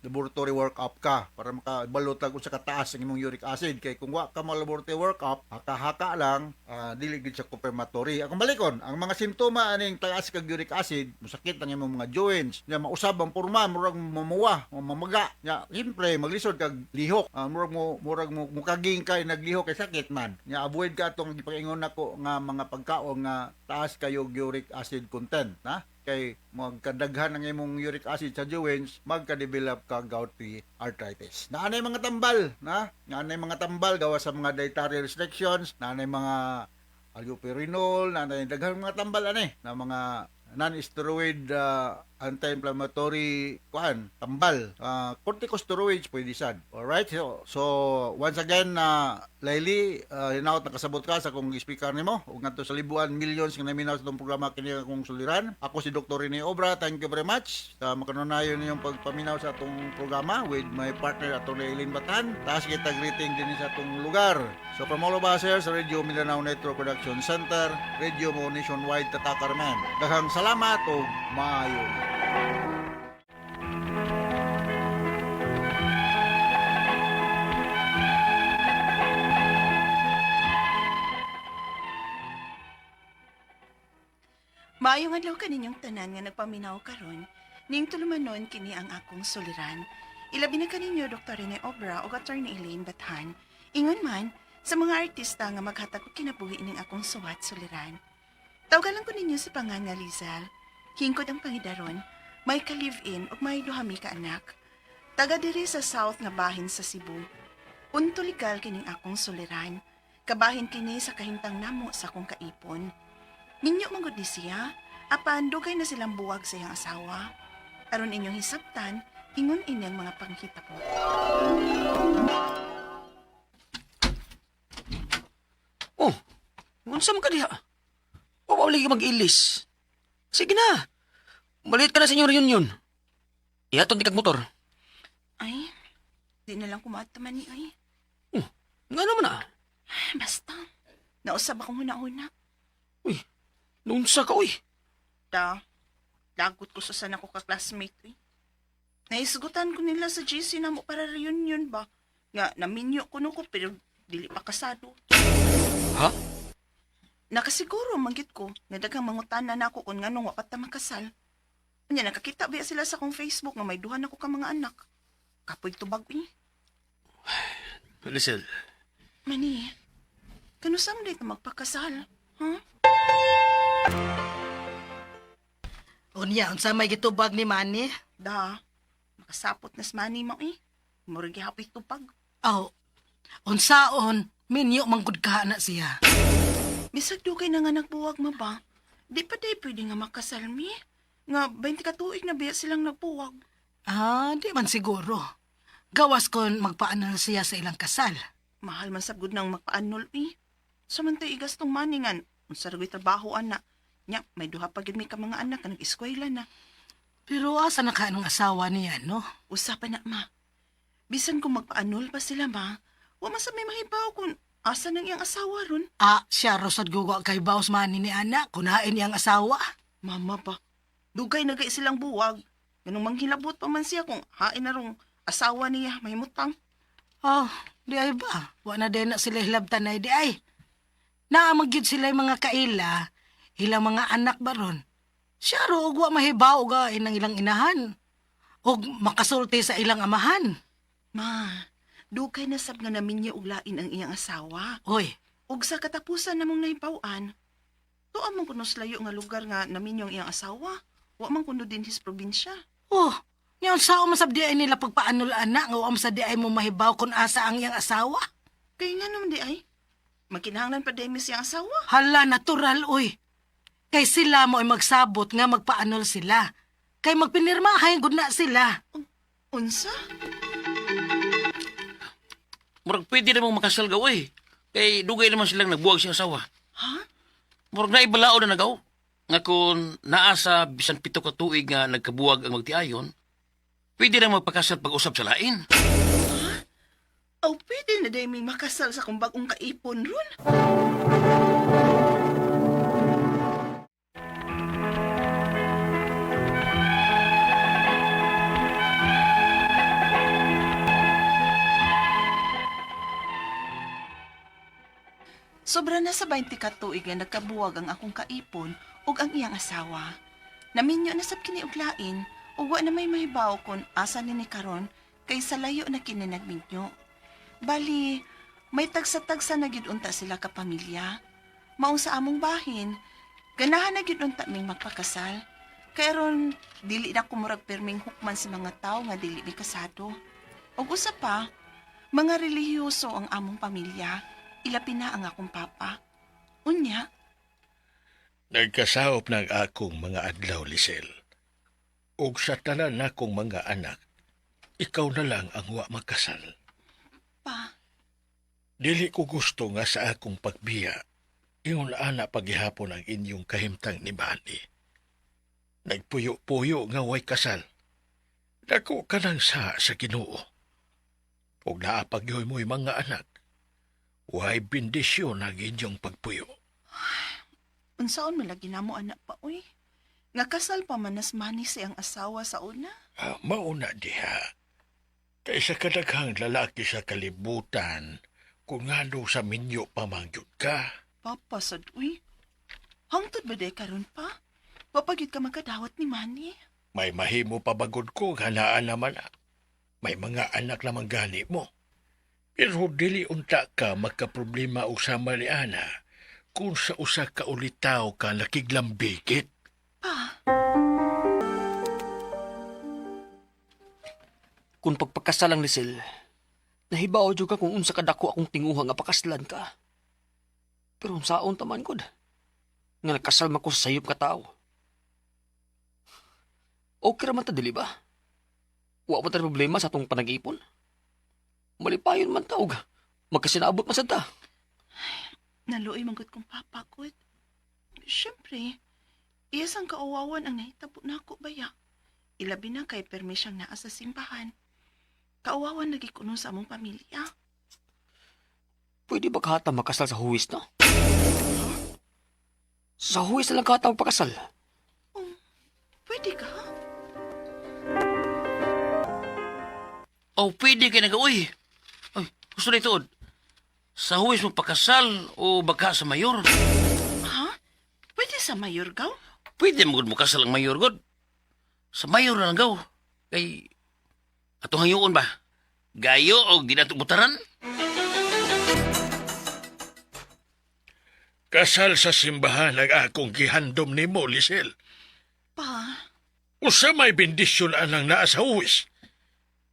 Speaker 8: laboratory work-up ka para makabalo tag unsa kataas ang imong uric acid, kay kung wa ka mo laboratory work-up, haka-haka lang, dili gid siya confirmatory. Akong balikon, ang mga simptoma aning taas kag uric acid, masakit ang imong mga joints, nya mausab ang porma, murag mamuwa o mamaga. Nya siyempre maglisod kag lihok, murag mo mukaging kay naglihok kay sakit man. Nya avoid ka atong gipaingon nako nga mga pagkaon nga taas kayo uric acid content, na kay magkadaghan ang imong uric acid sa joints, magka-develop ka gouty arthritis. Naanay mga tambal, na? Naanay mga tambal gawa sa mga dietary restrictions, naanay mga allopurinol, naanay daghang mga tambal ani na mga non-steroid anti-inflammatory kuan tambal, corticosteroids pwede sad. Alright, so once again, Laili, hinaot nakasabot ka sa akong speaker nimo ug ngadto sa libuan millions nga naminaw sa atong programa kini akong suliran. Ako si Dr. Rene Obra. Thank you very much sa makanunayon ninyong pagpaminaw sa atong programa with my partner, Atty. Eileen Batan. Taas kita greeting din sa atong lugar. So from all of us here sa Radio Mindanao Network Production Center, Radio Mo Nationwide, Tatakar man. Daghang salamat ug maayo.
Speaker 4: Maayong adlaw kaninyong tanan nga nagpaminaw karon. Ning tulumanon kini ang akong suliran. Ilabi na kaninyo Dr. Rene Obra ug Attorney Elaine Bathan. Ingon man sa mga artista nga maghatag og kinabuhi ning akong suwat suliran. Tawgalan ko ninyo sa pangan nga Lizelle. Hingkod ang pangidaron, may ka-live-in ug may duha mi ka anak. Taga diri sa south nga bahin sa Cebu. Punto legal kining akong suliran. Kabahin kini sa kahimtang namo sa akong kaipon. Minyo man gud ni siya, apan dugay na silang buwag sa iyang asawa. Aron inyong hisabtan, ingon inyang mga panghitabo.
Speaker 1: Oh, unsa man ka diha? Wa lagi mag-ilis. Sige na. Malit ka na sa inyong reunion. Ihatod ni kag motor.
Speaker 4: Ay, di na lang kumato man ni ay.
Speaker 1: Oh, nga naman ah.
Speaker 4: Basta, nausab akong huna-huna.
Speaker 1: Uy, nunsa ka uy.
Speaker 4: Da, lagot ko sa sana ko ka-classmate eh. Naisgutan ko nila sa GC na mo para reunion ba? Nga naminyo kuno ko pero dili pa kasado.
Speaker 1: Ha?
Speaker 4: Nakasiguro manggit ko nga daghang mangutana nako kung nganong wa pa ta makasal. Unya nakakita ba sila sa akong Facebook nga may duha na ko ka mga anak. Kapoy tubag eh.
Speaker 1: Lisel,
Speaker 4: Mani, kanusam day ka magpakasal? Huh?
Speaker 2: Unya, unsa may gitubag ni Manny?
Speaker 4: Da, makasapot na sa mani mo eh. Murag gihapoy tubag.
Speaker 2: Aw, unsaon, minyo manggod ka na siya.
Speaker 4: Bisag dugay na nga nagbuwag ma ba? Di pa day pwede nga makasal mi. Nga 20 ka tuig na biya silang nagbuwag.
Speaker 2: Ah, di man siguro. Gawas kon magpaanal siya sa ilang kasal.
Speaker 4: Mahal man sabgod nang magpaanol eh. Samantay igas tong maningan, unsa ra gyud trabaho ana. Nya, may duha pa gyud mi ka mga anak nga nag-eskwela na.
Speaker 2: Pero asa na ka anong asawa niya, no?
Speaker 4: Usa pa na ma. Bisan kung magpaanol pa sila ma, wa man sa may mahibaw kung asa nang iyang asawa ron.
Speaker 2: Ah, siya rosad gugo kay baos mani ni ana, kunain niyang asawa.
Speaker 4: Mama ba, dugay na gay silang buwag. Ganong manghilabot pa man siya kung hain na rong asawa niya mahimutang.
Speaker 2: Oh, di ay ba? Wa na din na sila hilabtan ay di ay. Naamag yun sila yung mga kaila, ilang mga anak ba ron. Siya ro, og wa mahibaw og ah, inang ilang inahan. Og makasulti sa ilang amahan.
Speaker 4: Ma, dugay na sab nga namin niya og lain ang iyang asawa.
Speaker 2: Hoy,
Speaker 4: Ug sa katapusan namong nahibaw-an, tuwa man kuno sa layo nga lugar nga naminyo ang iyang asawa. Wa man kuno dinhi sa probinsya.
Speaker 2: oh, niya unsa man sab di ay nila pagpaanol anak nga wa man sa di ay mo mahibaw kung asa ang iyang asawa.
Speaker 4: Kay nga naman di ay, magkinahanglan pa day mis iyang asawa.
Speaker 2: Hala, natural, uy. Kay sila mo ay magsabot nga magpaanol sila. Kay magpinirmahay gud na sila.
Speaker 4: Unsa?
Speaker 6: Murag pwede namang makasal gaw eh. Kay dugay naman silang nagbuwag siyang asawa.
Speaker 4: Ha?
Speaker 6: Murag naibalao na nagaw. Nga kung naa sa bisan 7 ka tuig nga nagkabuwag ang magtiayon, pwede na magpakasal pag-usap sa lain.
Speaker 4: Aw, pwede na day may makasal sa kung bagong kaipon ron. Sobra na sa 20 ka tuig nga nagkabuwag ang akong kaipon ug ang iyang asawa. Naminyo na sab kini og lain ug wa na may mahibaw kon asa ni karon kay sa layo na kini nagminyo. Bali, may tagsa-tagsa na gyud unta sila ka pamilya. Maong sa among bahin, ganahan na gyud unta ming magpakasal. Kay aron dili na kumurag pirming hukman sa mga tawo nga dili mi kasado. Ug usa pa, mga relihiyoso ang among pamilya. Ilapi na ang akong papa. Unya,
Speaker 3: Nagkasaop ng akong mga adlaw, Lisel. Ug sa tanan nakong mga anak, ikaw na lang ang wa magkasal.
Speaker 4: pa,
Speaker 3: Dili ko gusto nga sa akong pagbiya, ingon ana paghihapon ang inyong kahimtang ni Manny. Nagpuyo-puyo nga way kasal. Dako ka nang sa Ginoo. Ug naapagyoy mo'y mga anak, way bendisyon ang inyong pagpuyo.
Speaker 4: unsaon man lagi namo anak pa uy. Nga kasal pa man nas mani siyang asawa sa una.
Speaker 3: Ah, mauna diha. Kaysa kadaghang lalaki sa kalibutan, kung ngano sa minyo pamangyod ka.
Speaker 4: Papa sad uy. Hangtod ba day karon pa? Wapagyud ka magkadawat ni Manny.
Speaker 3: May mahimo pabagod ko, hanaan naman ah. May mga anak naman gani mo. Pero dili unta ka magkaproblema og sama ni Ana kung sa usa ka ulitaw ka nakiglambigit.
Speaker 4: Pa,
Speaker 1: Kung pagpakasal ang Lisel, nahibaw jud ka kung unsa kadako akong tinguha nga pakaslan ka. Pero unsaon taman gud? Nga nakasal man ko sa sayop ka tao. Okay ra man ta dili ba? Wa man ta problema sa atong panag-ipon. Malipayon man ta og magkasinabot man sad ta.
Speaker 4: Naluoy man gud kong papa ko. Siyempre, iyas ang kauwawan ang nahitabo nako baya. Ilabi na kay permi siyang naa sa simbahan. Kauwawan lagi kuno sa among pamilya.
Speaker 1: Pwede ba kahata makasal sa huwis, no? Sa huwis na lang kahata magpakasal.
Speaker 4: Oh, pwede ka?
Speaker 6: Oh, pwede kay nagaw, uy. Ay, Gusto na ituod. Sa huwis mo pakasal o baka sa mayor?
Speaker 4: Ha? Pwede sa mayor gaw?
Speaker 6: Pwede mo gud mo kasal ang mayor god. Sa mayor na lang gaw. Kay atong hangyoon ba? Gayo og di nato butaran?
Speaker 3: Kasal sa simbahan ang akong gihandom nimo, Lisel.
Speaker 4: Pa,
Speaker 3: Usa may bendisyon anang naa sa huwis.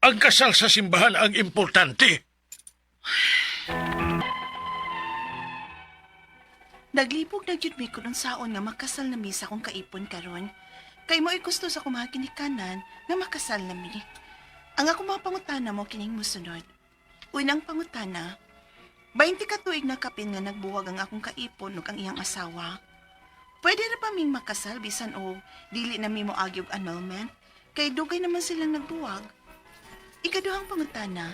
Speaker 3: Ang kasal sa simbahan ang importante.
Speaker 4: Naglibog na gyud mi kun unsaon nga makasal na mi sa akong kaipon karon. Kay mo'y gusto sa akong mga ginikanan nga makasal na mi. Ang akong mga pangutana mo kining mosunod. Unang pangutana, 20 ka tuig na kapin nga nagbuwag ang akong kaipon ug ang iyang asawa. Pwede na pa ming makasal bisan og dili na mi moagi og annulment kay dugay naman silang nagbuwag. Ikaduhang pangutana,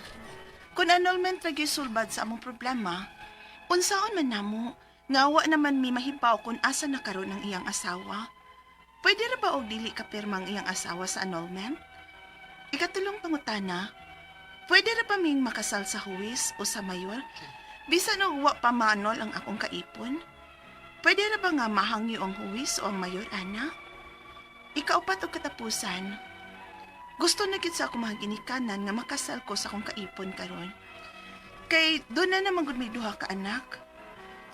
Speaker 4: kung annulment ra gyud sulbad sa among problema, unsaon man namo nga wa naman mi mahibaw kung asa na karon ang iyang asawa. Pwede ra ba og dili ka pirma ang iyang asawa sa annulment? Ikatulong pangutana, pwede ra ba ming makasal sa huwis o sa mayor? Bisan og wa pa maanol ang akong kaipon? Pwede ra ba nga mahangyo ang huwis o ang mayor, ana? Ikaupat og katapusan, gusto na gid sa akong mga ginikanan nga makasal ko sa akong kaipon karon. Kay doon na naman gud may duha ka anak.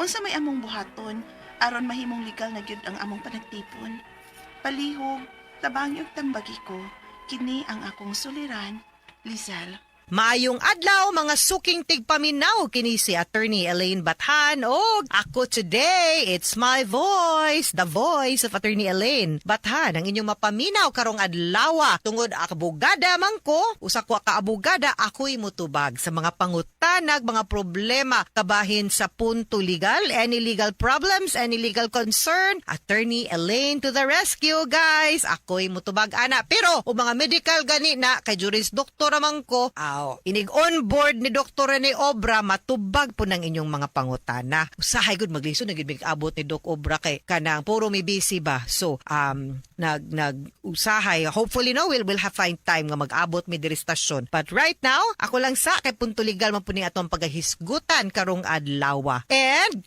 Speaker 4: Unsa may among buhaton aron mahimong legal na gyud ang among panagtipon. Palihog, tabangi og tambagi ko. Kini ang akong suliran, Lizelle.
Speaker 7: Maayong adlaw mga suking tigpaminaw kini si Attorney Elaine Bathan og ako today, it's my voice, the voice of Attorney Elaine Bathan, ang inyong mapaminaw karong adlaw tungod abogada man ko, usa ko ka abogada, ako'y mutubag sa mga pangutanag, mga problema kabahin sa punto legal, any legal problems, any legal concern, Attorney Elaine to the rescue, guys. Ako'y mutubag ana, pero o mga medical gani na kay juris doktor man ko, aw, inig on board ni Dr. Rene Obra, matubag po ng inyong mga pangutana. Usahay gud maglisod na gud abot ni Doc Obra kay kanang puro mi busy ba. So nag nag usahay, hopefully no, we'll have find time nga mag-abot mi diri stasyon. But right now, ako lang sa kay punto legal man po ni atong pagahisgutan karong adlaw. And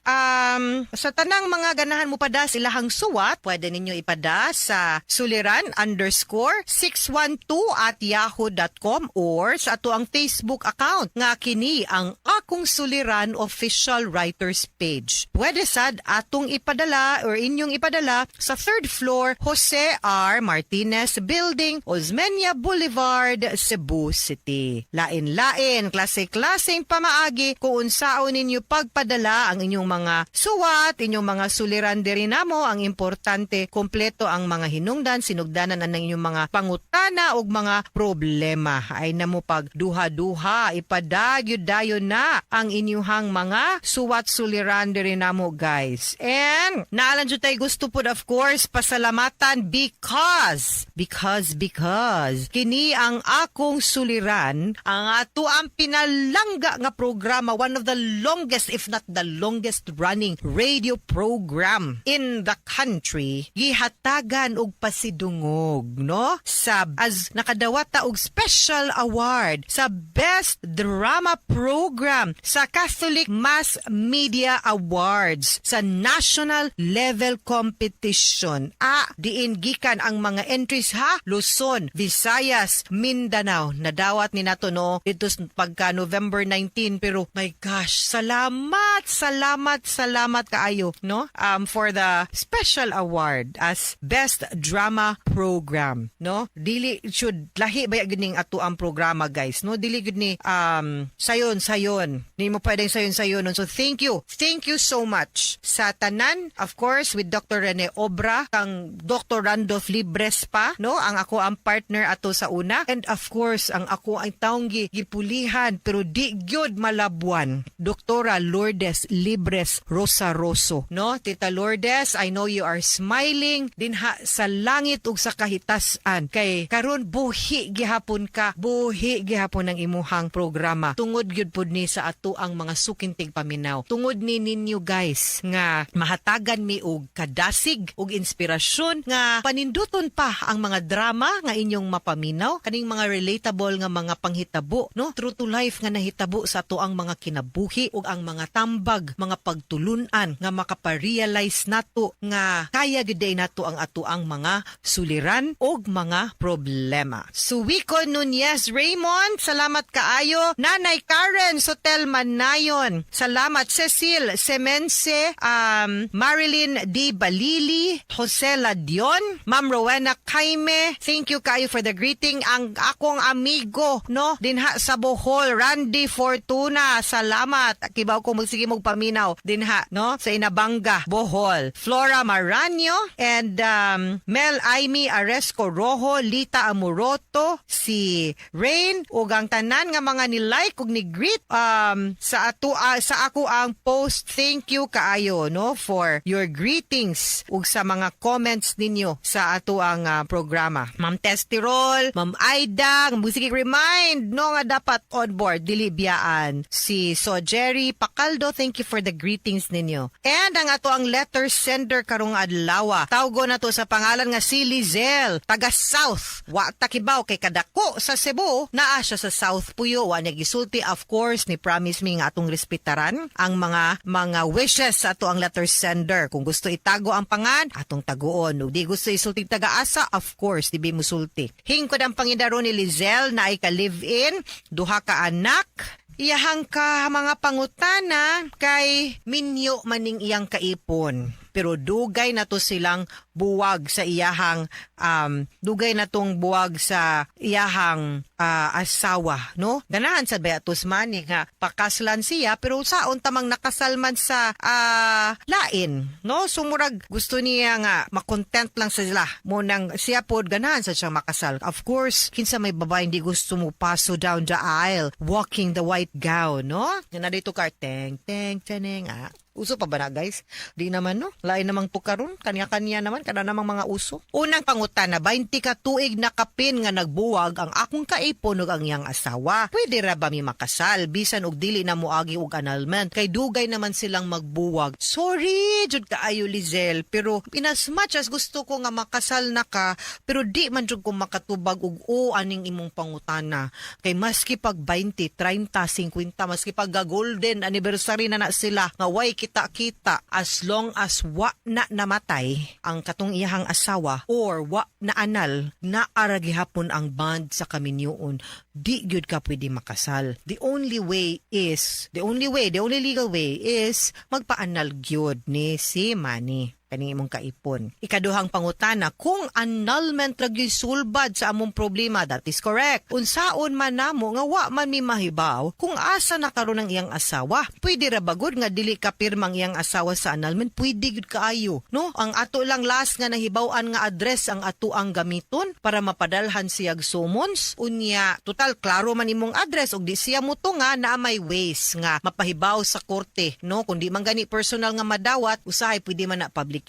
Speaker 7: sa tanang mga ganahan mo pada ilahang suwat, pwede ninyo ipada sa suliran_612@yahoo.com or sa ato ang Facebook account nga kini ang Akong Suliran Official Writers page. Pwede sad atong ipadala or inyong ipadala sa third floor, Jose R. Martinez Building, Osmeña Boulevard, Cebu City. Lain-lain, klase-klaseng pamaagi kung unsaon ninyo pagpadala ang inyong mga suwat, inyong mga suliran diri namo. Ang importante, kompleto ang mga hinungdan, sinugdanan ang inyong mga pangutana ug mga problema. Ay namo pag duha-duha, ipadagyo dayon na ang inyuhang mga suwat suliran diri namo, guys. And naalan jud tay gusto pud, of course, pasalamatan because kini ang Akong Suliran, ang ato ang pinalangga nga programa, one of the longest, if not the longest running radio program in the country, gihatagan og pasidungog, no, sa as nakadawata og special award sa Best Drama Program sa Catholic Mass Media Awards sa national level competition. Ah, diin gikan ang mga entries ha, Luzon, Visayas, Mindanao. Nadawat ni nato, no, dito pagka November 19, pero my gosh, salamat, salamat, salamat kaayo, no, for the special award as Best Drama Program, no? Dili should lahi ba gyud ning ato ang programa, guys, no? Dili gyud ni sayon sayon. Ni mo pwedeng sayon sayon. So thank you. Thank you so much sa tanan, of course, with Dr. Rene Obra, kang Dr. Randolph Libres pa, no? Ang ako ang partner ato sa una, and of course ang ako ang taong gipulihan pero di gyud malabuan, Doktora Lourdes Lourdes Libres Rosaroso, no? Tita Lourdes, I know you are smiling dinha sa langit ug sa kahitasan kay karon buhi gihapon ka, buhi gihapon ang imuhang programa tungod gyud pud ni sa ato ang mga suking tigpaminaw, tungod ni ninyo guys nga mahatagan mi og kadasig ug inspirasyon nga paninduton pa ang mga drama nga inyong mapaminaw, kaning mga relatable nga mga panghitabo, no, true to life nga nahitabo sa ato ang mga kinabuhi ug ang mga tambag, mga pagtulunan nga makapa-realize nato nga kaya gyud diay nato ang ato ang mga suliran og mga problema. Suwiko Nunez Raymond, salamat kaayo. Nanay Karen Sotel Manayon, salamat. Cecil Semense, Marilyn D. Balili, Jose Ladion, Ma'am Rowena Kaime, thank you kaayo for the greeting. Ang akong amigo, no, dinha sa Bohol, Randy Fortuna, salamat. Kibaw ko magsige mong paminaw dinha, no, sa Inabanga, Bohol. Flora Maranio and Mel Aimee Aresco Rojo, Lita Amoroto, si Rain, ug ang tanan nga mga ni-like ug ni-greet sa ato sa ako ang post. Thank you kaayo, no, for your greetings ug sa mga comments ninyo sa ato ang programa. Ma'am Testirol, Ma'am Aida, sige remind, no, nga dapat on board dili biyaan. Si So Jerry Pacaldo, thank you for the greetings ninyo. And ang ato ang letter sender karong adlaw. Tawgo na to sa pangalan nga si Lizelle, taga South. Wa ta kibaw kay kadako sa Cebu, naa siya sa South Puyo, wa niya gisulti. Of course, ni promise mi nga atong respetaran ang mga wishes sa ato ang letter sender. Kung gusto itago ang pangan, atong taguon. Ug di gusto isulti taga-asa, of course, di ba musulti. Hingkod ang pangidaro ni Lizelle na ay ka live-in, duha ka anak. Iyahang ka mga pangutana kay minyo maning iyang kaipon. Pero dugay na to silang buwag sa iyahang dugay na tong buwag sa iyahang asawa, no? Ganahan sa baya tos mani nga pakaslan siya, pero saon tamang nakasal man sa lain, no? Sumurag gusto niya nga makontent lang sila mo nang siya pod ganahan sa siyang makasal. Of course, kinsa may babae hindi gusto mo paso down the aisle walking the white gown, no? Na dito kar teng teng teneng ah. Uso pa ba na, guys? Di naman, no? Lain namang tukaron. Kanya-kanya naman. Kana namang mga uso. Unang pangutana, 20 ka tuig na kapin nga nagbuwag ang akong kaipon ug ang iyang asawa. Pwede ra ba mi makasal? Bisan og dili na moagi og annulment. Kay dugay naman silang magbuwag. Sorry, jud kaayo, Lizelle. Pero in as much as gusto ko nga makasal na ka, pero di man jud ko makatubag og o aning imong pangutana. Kay maski pag 20, 30, 50, maski pag golden anniversary na na sila nga way kita-kita, as long as wa na namatay ang katong iyahang asawa or wa na anal, naa ra gihapon ang bond sa kaminyoon, di gyud ka pwede makasal. The only way, the only legal way is magpa-annul gyud ni si Manny, kaning imong kaipon. Ikaduhang pangutana, kung annulment ra gyud sulbad sa among problema, that is correct. Unsaon man namo nga wa man mi mahibaw kung asa na karon ang iyang asawa? Pwede ra ba gud nga dili ka pirmang iyang asawa sa annulment? Pwede gyud kaayo, no? Ang ato lang last nga nahibaw-an nga address ang ato ang gamiton para mapadalhan siyag summons. Unya, total klaro man imong address ug di siya mo nga naa may ways nga mapahibaw sa korte, no? Kung di man gani personal nga madawat, usahay pwede man na publication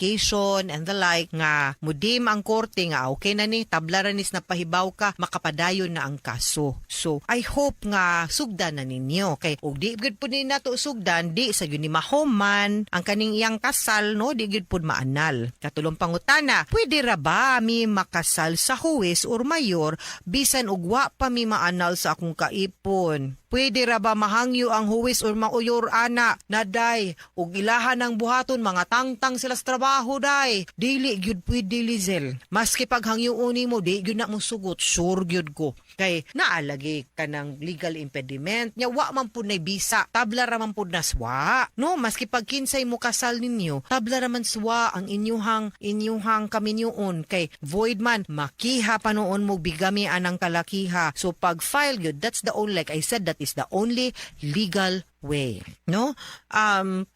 Speaker 7: and the like nga mudim ang korte nga okay na ni tabla ra nis napahibaw ka, makapadayon na ang kaso. So I hope nga sugdan na ninyo kay og di gyud pud ni nato sugdan, di sa gyud ni mahuman ang kaning iyang kasal, no, di gyud pud ma-annul. Katulong pangutana, pwede ra ba mi makasal sa huwes or mayor bisan og wa pa mi ma-annul sa akong kaipon? Pwede ra ba mahangyo ang huwes or mayor ana na day ug ilahan ang buhaton, mga tangtang sila sa trabaho day? Dili gyud pwede, Lizel. Maski paghangyoon nimo, di gyud na mo sugot, sure gyud ko. Kay naalagi ka ng legal impediment nya, wa man pud nay bisa, tabla ra man pud na swa. No, maski pag kinsay mo kasal ninyo, tabla ra man swa ang inyuhang kaminyoon kay void man, makiha pa noon mo bigami anang kalakiha. So pag file gyud, that's the only, like I said, that is the only legal way. No?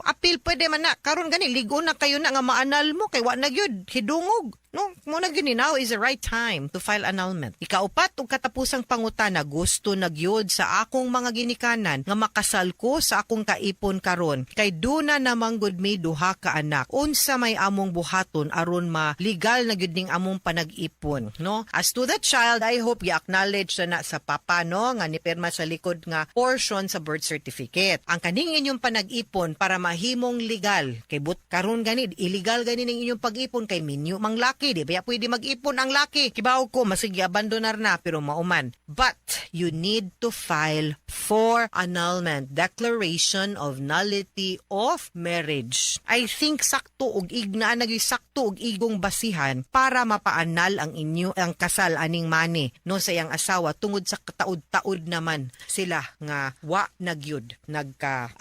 Speaker 7: Appeal pwede man na. Karon gani, ligo na kayo na nga ma-annul mo kay wa na gyud hidungog. No, mao na gyud ni, now is the right time to file annulment. Ikaupat ug katapusang pangutana, gusto na gyud sa akong mga ginikanan nga makasal ko sa akong kaipon karon kay duna namang gud mi duha ka anak. Unsa may among buhaton aron ma legal na gyud ning among panag-ipon, no? As to the child, I hope gi-acknowledge na na sa papa, no, nga nipirma sa likod nga portion sa birth certificate. Ang kaning inyong panag-ipon para mahimong legal kay but karon gani illegal gani ning inyong pag-ipon kay minyo mang laki, di ba pwede mag-ipon ang laki? Kibaw ko masig abandonar na, pero mauman. But you need to file for annulment, declaration of nullity of marriage. I think sakto og igna na gyud, sakto og igong basihan para mapaanal ang inyo ang kasal aning mani, no, sa iyang asawa tungod sa kataud-taud naman sila nga wa na gyud nagka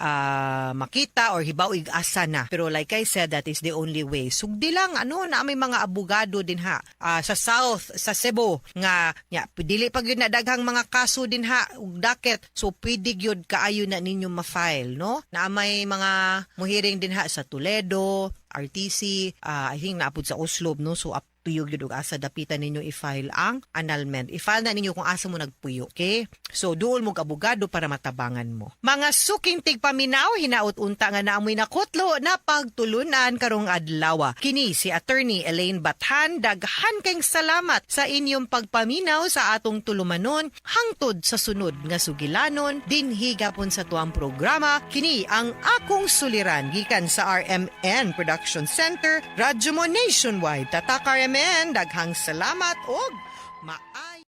Speaker 7: makita or hibaw ig asa na. Pero like I said, that is the only way. Sugdi lang ano na may mga abogado din ha sa South, sa Cebu nga nya dili pa gyud na daghang mga kaso din ha ug docket, so pwede gyud kaayo na ninyo ma-file, no? Na may mga muhiring din ha sa Toledo RTC, I think naapod sa Oslob, no? So up to you gyud ug asa dapitan ninyo i-file ang annulment. I-file na ninyo kung asa mo nagpuyo, okay? So duol mo og abogado para matabangan mo. Mga suking tigpaminaw, hinaot unta nga naamoy nakutlo na pagtulunan karong adlaw. Kini si Attorney Elaine Bathan, daghan kayong salamat sa inyong pagpaminaw sa atong tulumanon hangtod sa sunod nga sugilanon dinhi gapon sa tuang programa, kini ang Akong Suliran, gikan sa RMN Production Center, Radyo Mo Nationwide. Tatak RMN, daghang salamat og maayo